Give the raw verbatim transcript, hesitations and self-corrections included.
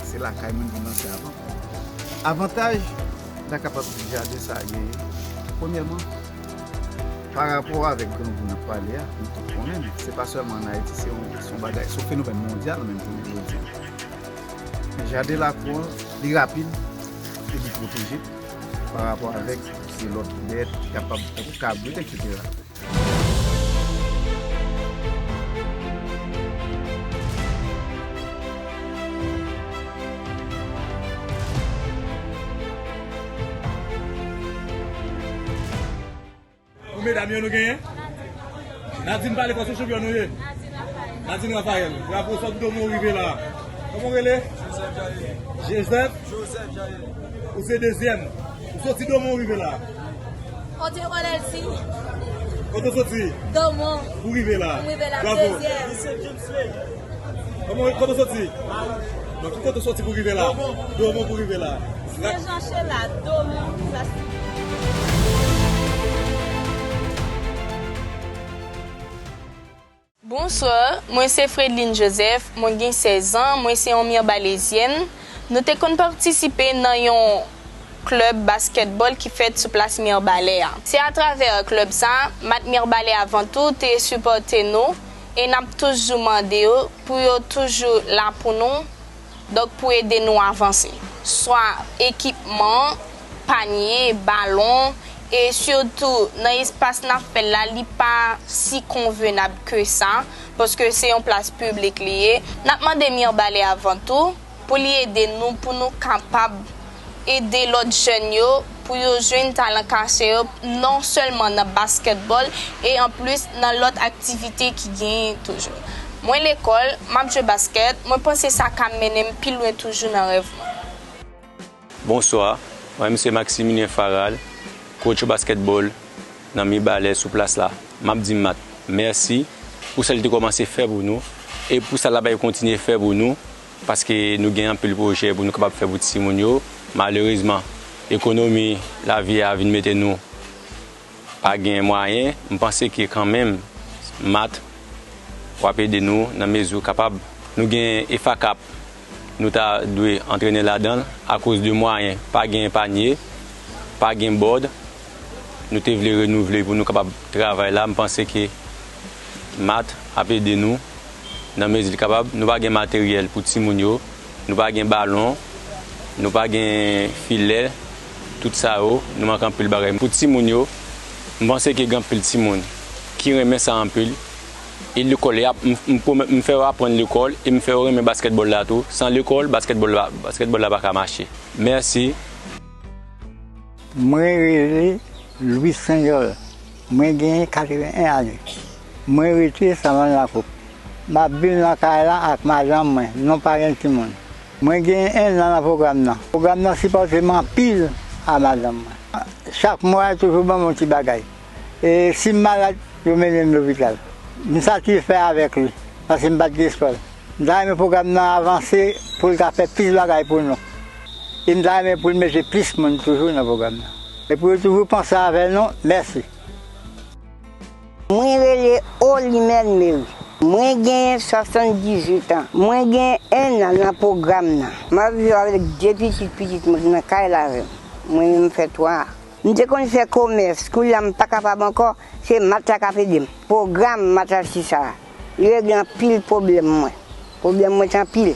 Se lakay mwen ki lanse avan. Avantaj m ta kapab di jaden sa a genyen, premyèman, pa rapò avèk grangou n ap pale a, nou tout konnen l, se pa sèlman ann Ayiti, se yon, se yon bagay, se yon fenomèn mondyal menm kounye a jodi a. Men jaden lakou an, li rapid e li pwoteje pa rapò avèk de lòt bèt ki kapab fè kabrit, etsetera. Pou medam yo nou genyen? Nadine, pale fò, se chanpyon nou ye. Nadine Raphaël. Bravo, sòti Domon rive la. Kòman w rele? Joseph. Joseph? Joseph Jael. Ou se dezyèm. Ou soti Domon rive la. Kote w ale si? Kote w soti? Domon. Pou rive la. Pou rive la, bravo. Dezyèm. Kòman, kote w soti? Non, ki kote w soti pou rive la? Domon. Domon pou rive la. Sen Jan Chela, Domon, sa se. Bonswa, mwen se Fredline Joseph, mwen gen sèz an, mwen se yon Mirbalézyèn. Nou te konn patisipe nan yon klèb baskètbòl ki fèt sou plas Mirbalè a. Se atravè klèb sa, Mat Mirbalè avan tou te sipòte nou e n ap toujou mande yo pou yo toujou la pou nou. Donk, pou ede nou avanse. Swa ekipman, panye, balon, e sitou nan espas n ap fè l la, li pa si konvenab ke sa, paske se yon plas piblik li ye. N ap mande Mirbalè avan tou pou li ede nou, pou nou kapab ede lòt jèn yo, pou yo jwenn talan kache yo, non sèlman nan baskètbòl, e anplis nan lòt aktivite ki genyen toujou. Mwen lekòl, m ap jwe baskèt, mwen panse sa ka mennen m pi lwen toujou nan rèv mwen. Bonswa, mwen se Maximilien Faral, coach baskètbòl nan Mibalè sou plas la. M ap di Mat mèsi pou sa li te kòmanse fè pou nou e pou sa l ap kontinye fè pou nou, paske nou gen anpil pwojè pou nou kapab fè pou timoun yo. Malerezman, ekonomi lavi a vin mete nou pa gen mwayen, m panse ke kanmenm, Mat, w ap ede nou nan mezi w kapab. Nou gen EFACAP, nou ta dwe antrene ladan l, akoz de mwayen, pa gen panye, pa gen bòd. Nou te vle renouvle pou nou kapab travay la. M panse ke Mat ap ede nou nan mezi l kapab. Nou pa gen materyèl pou timoun yo. Nou pa gen balon, nou pa gen filè, tout sa yo, nou manke anpil bagay. Pou timoun yo, m panse ke gen anpil timoun ki renmen sa anpil. E lekòl, y ap, m, m pwomèt, m fè yo aprann lekòl e m fè yo renmen baskètbòl la tou. San lekòl, baskètbòl la, baskètbòl la pa ka mache. Mèsi. Mwen rele Louis Senjòl. Mwen genyen katreven en ane. Mwen rete Savann Lakoup. M ap viv nan kay la ak madanm mwen. Nou pa gen timoun. Mwen genyen en an nan pwogram nan. Pwogram nan sipòte m anpil a madanm mwen. Chak mwa, li toujou ban m yon ti bagay. E si m malad, yo mennen m lopital. M satisfè avèk li, paske m pa t gen espwa. M ta renmen pwogram nan avanse pou l ka fè plis bagay pou nou. E m ta renmen pou l mete plis moun toujou nan pwogram nan. E pou yo toujou panse avè nou, mèsi. Mwen rele Olimèn Meri. Mwen gen swasanndizuit an. Mwen gen en an nan pwogram nan. M ap viv avèk de pitit, pitit mwen nan kay la avè m. Mwen menm m fè twa. M te konn fè komès, kounye a m pa kapab ankò, se Mat la k ap ede m. Pwogram Mat la si sa a, li regle anpil pwoblèm mwen. Pwoblèm mwen te anpil.